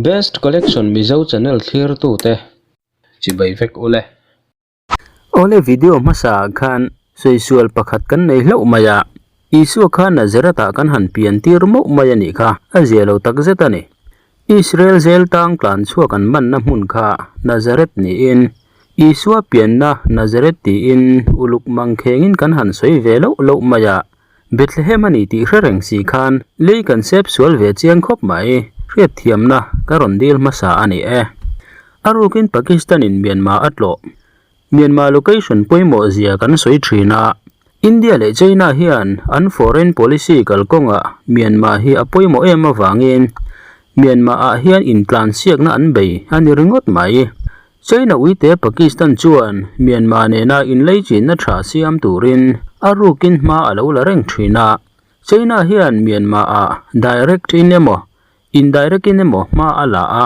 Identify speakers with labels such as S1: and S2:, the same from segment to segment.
S1: Best Collection Mizo channel thlirtute chibai vek ule.
S2: Awle video hmasa ah khan sawi sual pakhat kan nei hlauh mai a, Isua kha Nazareth ah kan han pian tir mauh mai a nih kha, a zia lo tak zet a ni. Israel zel tang tlan chhuak an manna hmun kha Nazareth niin Isua pianna Nazareth tiin uluk mangkhengin kan han sawi ve loh loh mai a, Bethlehem a ni tih hre reng si khan lei kan sep sual ve chiang khawp mai, hriatthiamna ka rawn dil hmasa a ni e. A rukin Pakistan in Myanmar a tlawh. Myanmar location pawimawh zia kan sawi thin a, India leh China hian an foreign policy kalkawngah Myanmar hi a pawimawh em avangin Myanmar ah hian intlansiakna an bei a ni ringawt mai. China uite Pakistan chuan Myanmar nena inleichinna tha siam turin a rukin hma a lo la reng thin a. China hian Myanmar ah direct in emaw indirect in emaw hma a la a.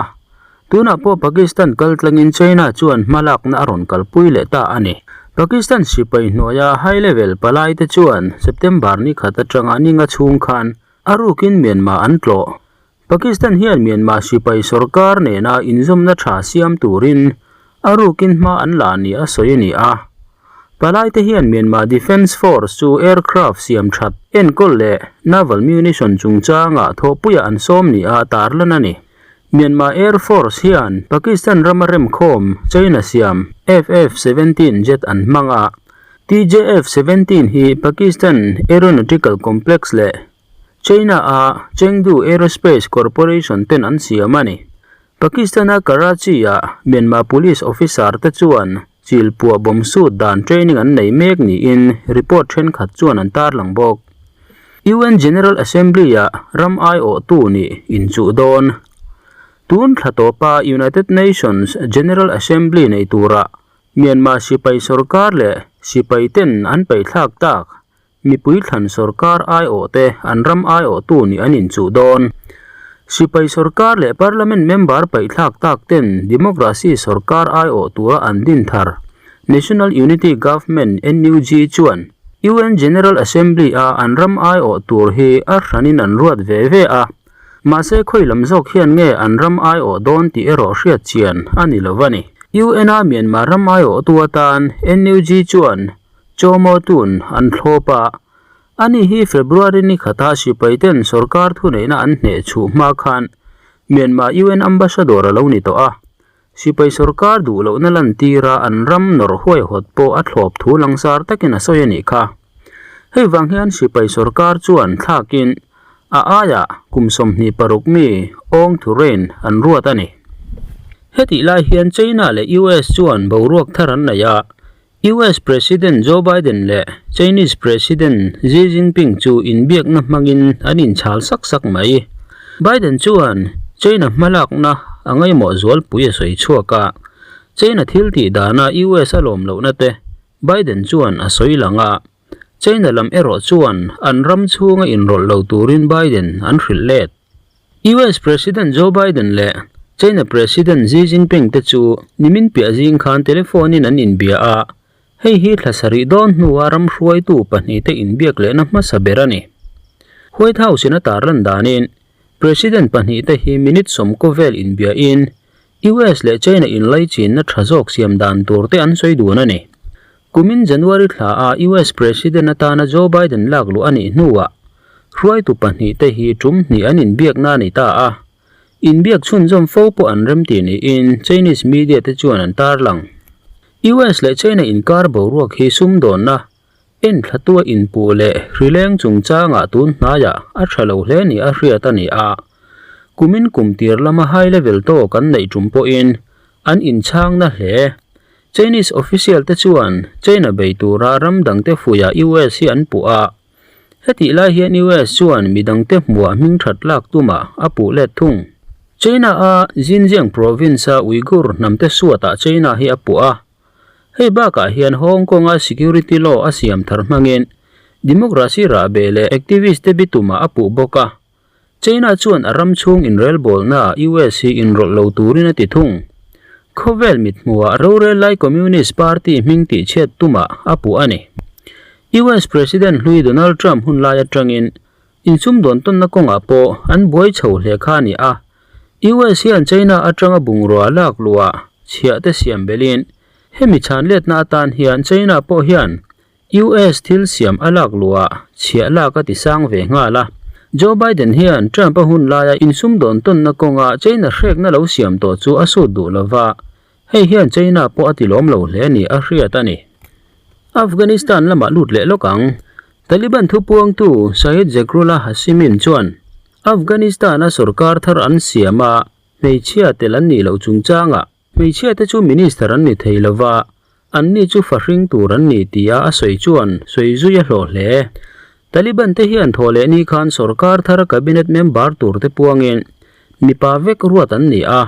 S2: Tunah pawh Pakistan kal tlangin China chuan hma lakna a rawn kalpui leh ta a ni. Pakistan sipai hnuaia high level palai te chuan September ni khat atanga ninga chhung khan a rukin Myanmar an tlawh. Pakistan hian Myanmar sipai sorkar nena inzawmna tha siam turin a rukin hma an la ni a sawi a ni a. Palaite hian Myanmar Defence Force chu aircraft siam that enkawl leh naval munition chungchanga thawhpuiah an sawm ni a tarlan a ni. Myanmar Air Force hian Pakistan rama remkhawm China siam FF-17 jet an hmang a. TJF-17 hi Pakistan Aeronautical Complex leh China-a Chengdu Aerospace Corporation ten an siam a ni. Pakistan-a Karachi-ah Myanmar police officer te chuan chil puah bomb sut dan training an nei mek niin report thenkhat chuan an tarlang bawk. UN General Assembly-ah ram aiawhtu nih inchuh dawn. Tun thla tawpa United Nations General Assembly nei turah Myanmar sipai sorkar leh sipai ten an peihthlak tak Mipui thlan sorkar aiawhte an ram aiawhtu nih an inchuh dawn. Sipai sorkar leh parliament member paihthlak tak ten democracy sorkar aiawh tura an din thar National Unity Government, NUG, chuan UN General Assembly a an ram aiawh tur hi a hranin an ruat ve ve a. Mahse khawi lam zawk hian nge an ram aiawh dawn tih erawh hriat chian a ni lo a ni. UN a Myanmar ram aiawhtu atan NUG chuan Chawmaw tun an thlawp a, ani hi February ni khata sipai ten sorkar thuneihna an hneh chhuh hma khan Myanmar UN Ambassador a lo ni tawh a, sipai sorkar duh lohna lantira an ram nawrh huaihawt pawh a thlawp thu langsar takin a sawi a nih kha. Hei vang hian sipai sorkar chuan thlakin a aiah kum 26 mi Aung Thurein an ruat a ni. Hetih lai hian China leh US chuan boruak thar an nei a, US President Joe Biden leh Chinese President Xi Jinping chu inbiakna hmangin an inchhal sak sak mai. Biden chuan China hmalakna a ngaimawh zualpui a sawi chhuak a, China thil tih dana US a lawm lohna te Biden chuan a sawi lang a, China lam erawh chuan an ram chhunga inrawlh lo turin Biden an hrilh let. US President Joe Biden leh China President Xi Jinping te chu nimin piah zing khan telephone in an inbia a, hei hi thla sarih dawn hnua ram hruaitu pahnihte inbiak lehna hmasa ber a ni. White House in a tarlan danin President pahnihte hi minute sawmkaw vel inbiain US leh China inlaichinna tha zawk siam dan tur te an sawi dun a ni. Kumin January thla a US President atana Joe Biden lak luh a nih hnuah Hruaitu pahnihte hi tum hnih an inbiakna a ni ta a, inbiak chhunzawm fo pawh an remti niin Chinese media te chuan an tarlang. US leh China inkar boruak hi sumdawnna, enthlatua inpuh leh hrileng chungchangah tun hnaiah a tha lo hle ni a hriat a ni a, kumin kum tir lama high level talk an neih tum pawhin an inchhangna hle. Chinese official te chuan China bei tura ram dangte fuihah US hi an puh a, Hetih lai hian US chuan midangte hmuah hming that lak tumah a puh let thung. China-a Xinjiang province-a Uyghur hnamte suatah China hi a puh a. Hei bakah hian Hong Kong-a security law a siam thar hmangin democracy rahbeh leh activist-te bitumah a puh bawk a. China chuan a ram chhung inrelbawlnaah US hi inrawlh lo turin a ti thung. Khawvel mithmuhah rorel lai Communist Party hming tihchhiat tumah a puh a ni. US President hlui Donald Trump hun lai atangin insumdawn tawnna kawngah pawh an buai chho hle kha a ni a. US hian China atanga bungrua lak luah chhiah te siam belhin hemi chhan letna atan hian China pawh hian US thil siam a lak luah chhiah lak a ti sang ve nghal a. Joe Biden hian Trump a hun laia insumdawn tawnna kawnga China hrekna lo siam tawh chu a sut duh lova, hei hian China pawh a ti lawm lo hle ni a hriat a ni. Afghanistan lamah lut leh lawk ang. Taliban thupuangtu Syed Zekrullah Hashimi chuan Afghanistan-a sorkar thar an siam a, hmeichhia tel an nih loh chungchangah hmeichhia te chu minister an ni thei lova, anni chu fahring tur an ni tia a sawi chuan sawi zui a hlawh hle. Taliban te hian thaw leh ni khan sorkar thar cabinet member tur te puangin mipa vek ruat an ni a,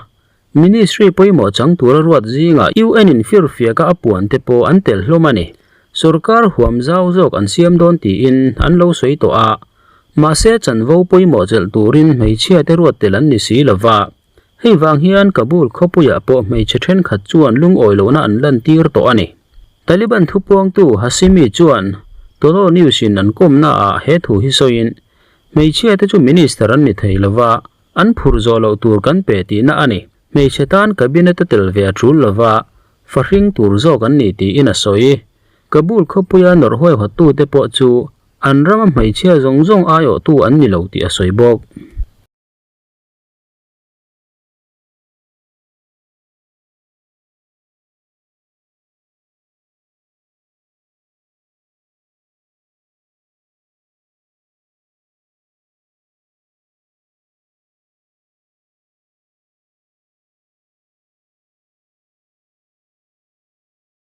S2: Ministry pawimawh chang tura ruat zingah UN in firfiaka a puan te pawh an tel hlawm a ni. Sorkar huam zau zawk an siam dawn tiin an lo sawi tawh a, mahse chanvo pawimawh chelh turin hmeichhia te ruat tel an ni si lo va. Hei vang hian Kabul khawpuiah pawh hmeichhe thenkhat chuan lungawi lohna an lantir tawh a ni. Taliban thupuangtu Hashimi chuan Tolo News in an kawmnaah he thu hi sawiin, Hmeichhia te chu minister an ni thei lo va, An phur zawh loh tur kan pe tihna a ni. Hmeichhe tan cabinet a tel ve a tul lova, fahring tur zawk an ni tiin a sawi. Kabul khawpuia nawrh huaihawttute pawh chu an rama hmeichhia zawng zawng aiawhtu an ni lo tih a sawi bawk.